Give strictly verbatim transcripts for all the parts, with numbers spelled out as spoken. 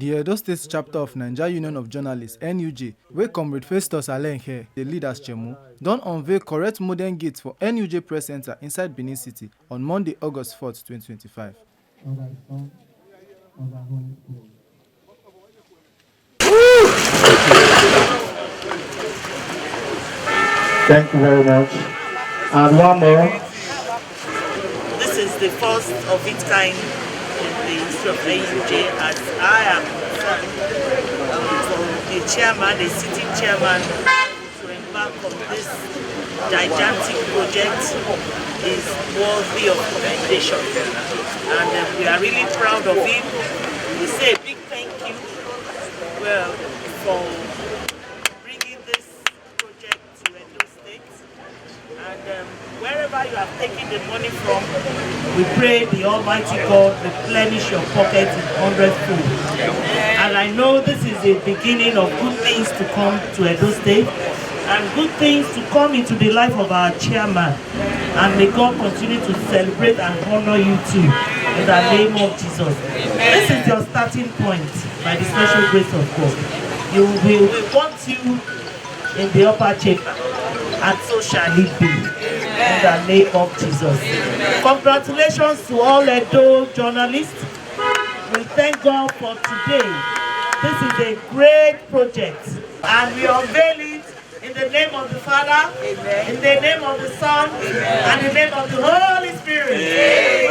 The Edo State chapter of Naija Union of Journalists, N U J, wey Comrade Festus Alenhe dey lead as chairmo, don unveil correct modern gate for N U J Press Center inside Benin City on Monday, August fourth, twenty twenty-five. Thank you very much. And one more. This is the first of its kind in the history of N U J, as I am concerned. Um, for the chairman, the sitting chairman, to embark on this gigantic project is worthy of commendation. And uh, we are really proud of him. We say a big thank you, well, for bringing this project to Edo State. And um, wherever you have taken the money from, we pray the Almighty God replenish your pocket in hundredfold. And I know this is the beginning of good things to come to Edo State and good things to come into the life of our chairman. And may God continue to celebrate and honor you too in the name of Jesus. This is your starting point by the special grace of God. You will, we want you in the upper chamber, and so shall it be in the name of Jesus. Congratulations to all Edo journalists. We thank God for today. This is a great project, and we unveil it in the name of the Father, in the name of the Son, and the name of the Holy Spirit.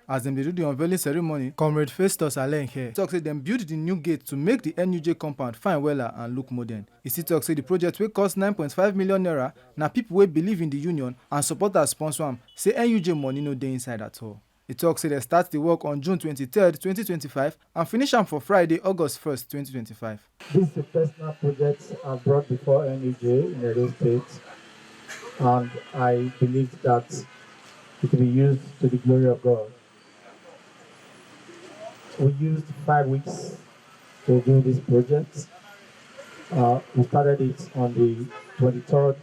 As dem dey do the unveiling ceremony, Comrade Festus Alenhe talk say dem build the new gate to make the N U J compound fine wella and look modern. E still talk say the project wey cost nine point five million naira na people wey believe in the union and supporters sponsor am, say N U J money no dey inside at all. E talk say dem start the work on June twenty-third, twenty twenty-five and finish am for Friday, August first, twenty twenty-five. This is a personal project I brought before N U J in Edo State, and I believe that it will be used to the glory of God. We used five weeks to do this project. Uh, we started it on the twenty-third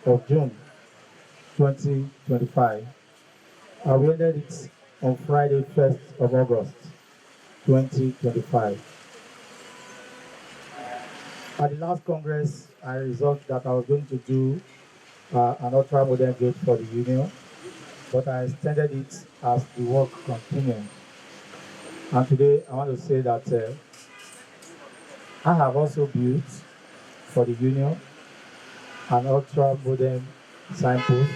of June twenty twenty-five. Uh, we ended it on Friday, first of August twenty twenty-five. At the last Congress, I resolved that I was going to do uh, an ultra modern gate for the union, but I extended it as the work continued. And today, I want to say that uh, I have also built for the union an ultra modern signpost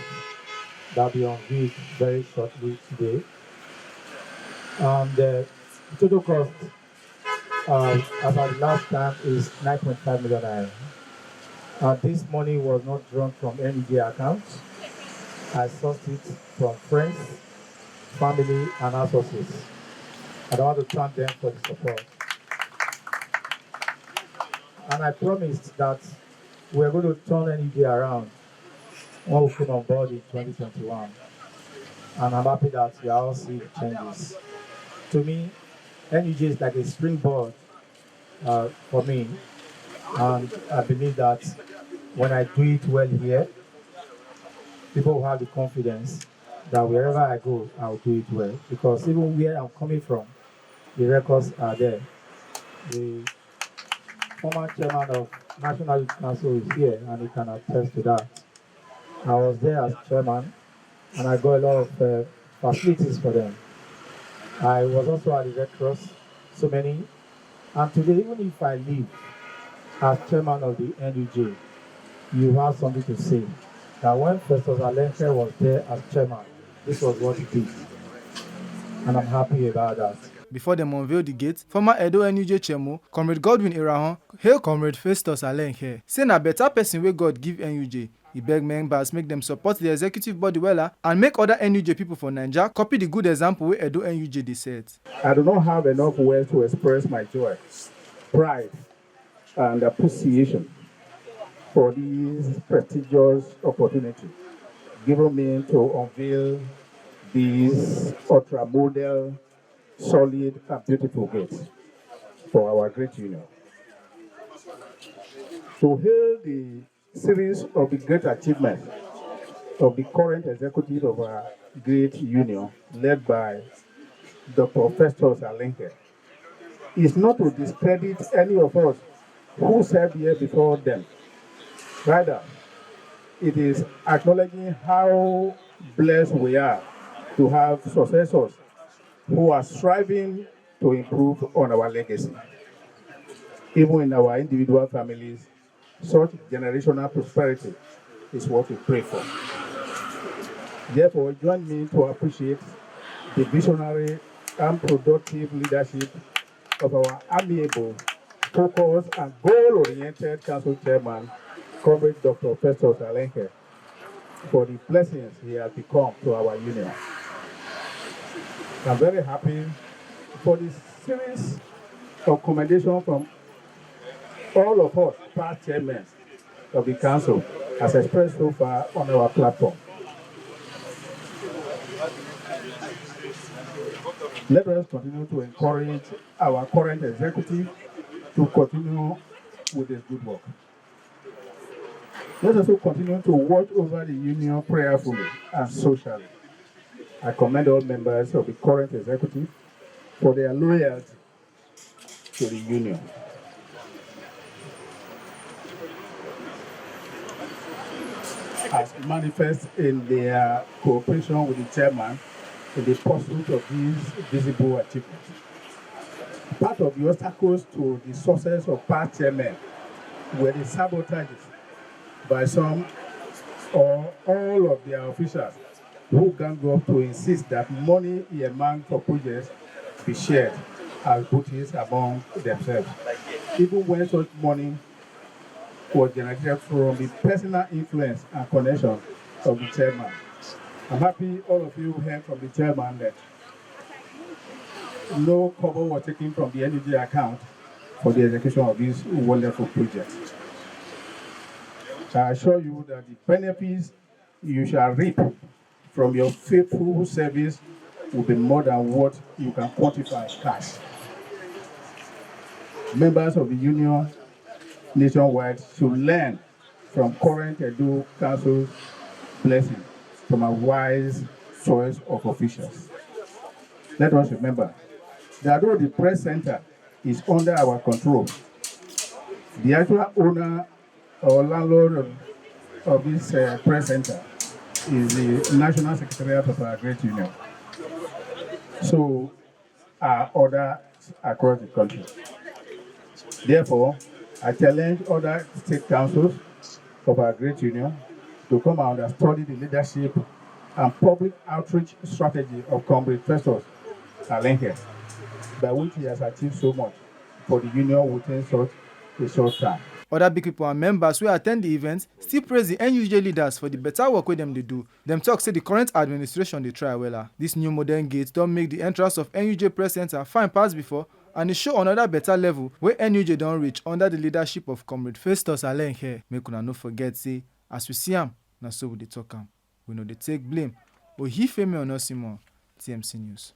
that will be unveiled very shortly today. And uh, the total cost uh, about last time is nine point five million naira. And this money was not drawn from N U J accounts. I sourced it from friends, family, and associates. And I want to thank them for the support. And I promised that we are going to turn N U J around when we came on board in twenty twenty-one. And I'm happy that we are all seeing the changes. To me, N U J is like a springboard uh, for me. And I believe that when I do it well here, people will have the confidence that wherever I go, I'll do it well. Because even where I'm coming from, the records are there. The former chairman of National Youth Council is here, and he can attest to that. I was there as chairman, and I got a lot of uh, facilities for them. I was also at the Red Cross, so many. And today, even if I leave as chairman of the N U J, you have something to say. That when Festus Alenke was there as chairman, this was what he did. And I'm happy about that. Before dem unveil the gate, former Edo N U J chairmo, Comrade Godwin Erahon, hail Comrade Festus Alenke, say na better person wey God give N U J. He beg members make dem support the executive body wella and make other N U J people for Naija copy the good example wey Edo N U J dey set. I do not have enough words to express my joy, pride, and appreciation for this prestigious opportunity given me to unveil this ultra model, solid, and beautiful gate for our great union. To hail the series of the great achievements of the current executive of our great union, led by Doctor Festus Alenke, is not to discredit any of us who served here before them. Rather, it is acknowledging how blessed we are to have successors who are striving to improve on our legacy. Even in our individual families, such generational prosperity is what we pray for. Therefore, join me to appreciate the visionary and productive leadership of our amiable, focused, and goal-oriented council chairman, Comrade Doctor Festus Alenke, for the blessings he has become to our union. I'm very happy for the series of commendation from all of us past chairmen of the council as expressed so far on our platform. Let us continue to encourage our current executive to continue with this good work. Let's also continue to watch over the union prayerfully and socially. I commend all members of the current executive for their loyalty to the union, as manifest in their cooperation with the chairman in the pursuit of these visible achievements. Part of the obstacles to the success of past chairmen were the sabotages by some or all of their officials who gang up to insist that money earmarked for projects be shared as booties among themselves, even when such money was generated from the personal influence and connection of the chairman. I'm happy all of you heard from the chairman that no kobo was taken from the N U J account for the execution of this wonderful project. I assure you that the benefits you shall reap from your faithful service will be more than what you can quantify in cash. Members of the union nationwide should learn from current Edo Council's blessing from a wise choice of officials. Let us remember that though the press center is under our control, the actual owner or landlord of, of this uh, press center is the National Secretariat of our great union. So are others across the country. Therefore, I challenge other state councils of our great union to come and understudy the leadership and public outreach strategy of Comrade Festus Alenke, by which he has achieved so much for the union within such a short time. Other big people and members wey attend the event still praise the N U J leaders for the better work wey dem dey do. Dem talk say the current administration dey try wella. This new modern gate don make the entrance of N U J Press Center fine pass before, and e show another better level wey N U J don reach under the leadership of Comrade Festus Alenke. Make una no forget say, as we see am, na so we dey talk am. We no dey take blame. Oyifemi Onosimo, T M C News.